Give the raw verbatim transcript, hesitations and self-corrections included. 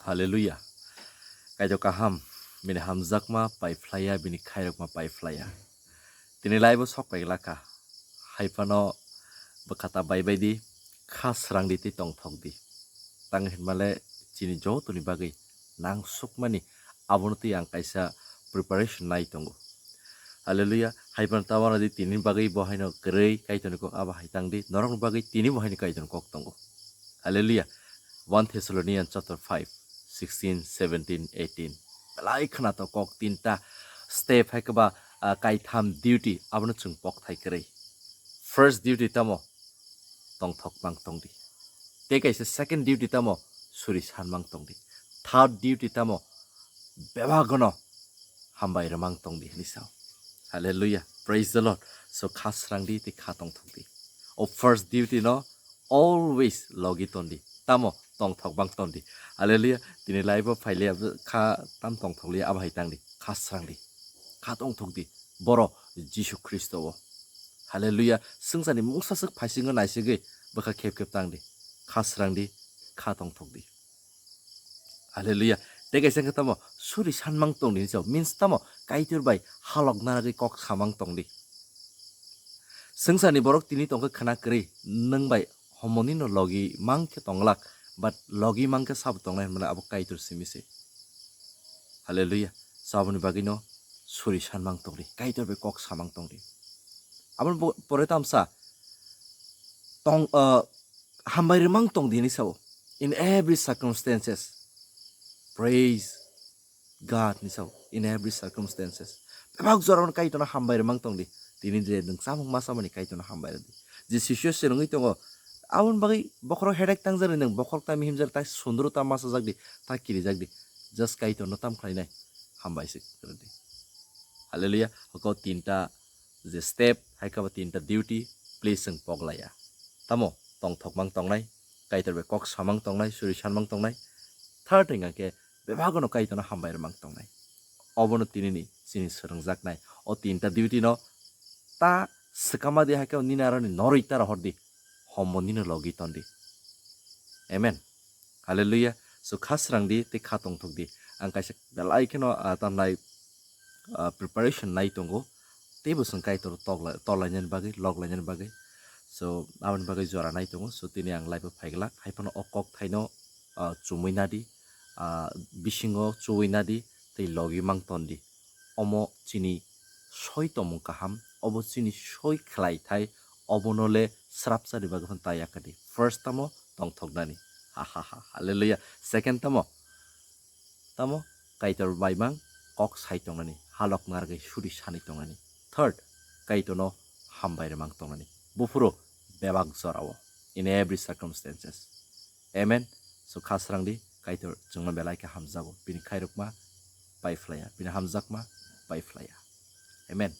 Hallelujah. Kaitor kaham, bini hamjakma paiphlaiya, bini khairokma paiphlaiya. Tini laibo sok pai glakha. Hai phano bwkhata bai bai di, kha srang di tei tongthok di. Tang hinmale chini jotoni bagwi nang sukmani abono tei ang kaisa preparation nai tongo. Hallelujah. Hai phano ta uanadi tini bagwi bo haino kwrwi Kaitorni kok abo hai tang di. Norokni bagwi tini bo haino Kaitorni kok tongo. Hallelujah. One Thessalonians chapter five, sixteen, seventeen, eighteen. Belai khwnatok kok tinta step hai khe ba, ah, kaitham duty abono chwng pok thai kwrwi. First duty tamo? Tongthok mang tong di. Tei kaisa second duty tamo? Suri san mang tong di. Third duty tamo? Bebagono hambai rwmang tong di hwnwi sao. Hallelujah. Praise the Lord. So kha srang di tei kha tongthok di. O first duty no always logi ton di. Tamo? Tongthok bang ton di. Hallelujah. Tini life o phai liya kha tam tongthok liya abo hai tang di. Kha srang di. Kha tongthok di. Boro Jisu Khristo o. Hallelujah. Swngcharni mungsa swk phaisingo naisigwi bwkha khep khep tang di. Kha srang di. Kha tongthok di. Hallelujah. Tei kaisa khe tamo? Suri sanmang tong di hinwi sao. Means tamo? Kaitor bai halok naragwi kok samang tong di. Swngcharni borok tini tongkhe khwna kwrwi, nwng bai homonino logi mang khe tonglak, but logi mang khe sabo tongnai hinmale abo Kaitor simi se. Hallelujah. Saboni bagwino suri sanmang tong di. Kaitor bai kok samang tong di. Aboni bo-, pore tamsa tong, uh, hambai rwmang tong di hinwi sao. In every circumstances. Praise God ni sao. In every circumstances. Bebak jora ono Kaitorno hambai rwmang tong di. Tini je nwng chamung ma chamani Kaitorno hambai rw di. Je situation wngwi tongo, aboni bagwi bokhorok headache tang jani nwng bokhorok ta mihim jani ta sundru ta masa jak di, ta kiri jak di. Just Kaitorno tam khlainai hambai se rw di. Hallelujah. Hoko tinta je step, hai khe bo tinta duty, please chwng pok laiya. Tamo? Tongthok mang tongnai, Kaitor bai kok samang tongnai, suri sanmang tongnai. Third hwnkha khe, bebagono Kaitorno hambai rwmang tongnai. Obono tinini chini swrwngjaknai. O tinta duty no ta swkama di, hai khe nini aroni norwi ta rohor di, homo nini logi ton di. Amen. Hallelujah. So kha srang di tei kha tongthok di. Ang kaisa belai kheno, ah, tamnai, ah, preparation nai tongo. Teibo chwng Kaitor tokla-, tolainani bagwi, loklainani bagwi. So aboni bagwi jora nai tongo. So tini ang live o phai glak. Hai phano o kok thaino, ah, chumui nadi, ah, bisingo chuui nadi tei logi mang ton di. Omo chini soi tongmung kaham, obo chini soi khlai thai, obono le srapsa ni bagwi phano ta ya kha di. First tamo? Tongthoknani. Ha, ha, ha, hallelujah. Second tamo? Tamo? Kaitor bai mang kok sai tongnani, halok narwgwi suri sanwi tongnani. Third, Kaitorno hambai rwmang tongnani. Buphuru bebak jorao, in every circumstances. Amen. So kha srang di, Kaitor chwngno belai khe hamjago. Bini khairokma pai phlaiya, bini hamjakma pai phlaiya. Amen.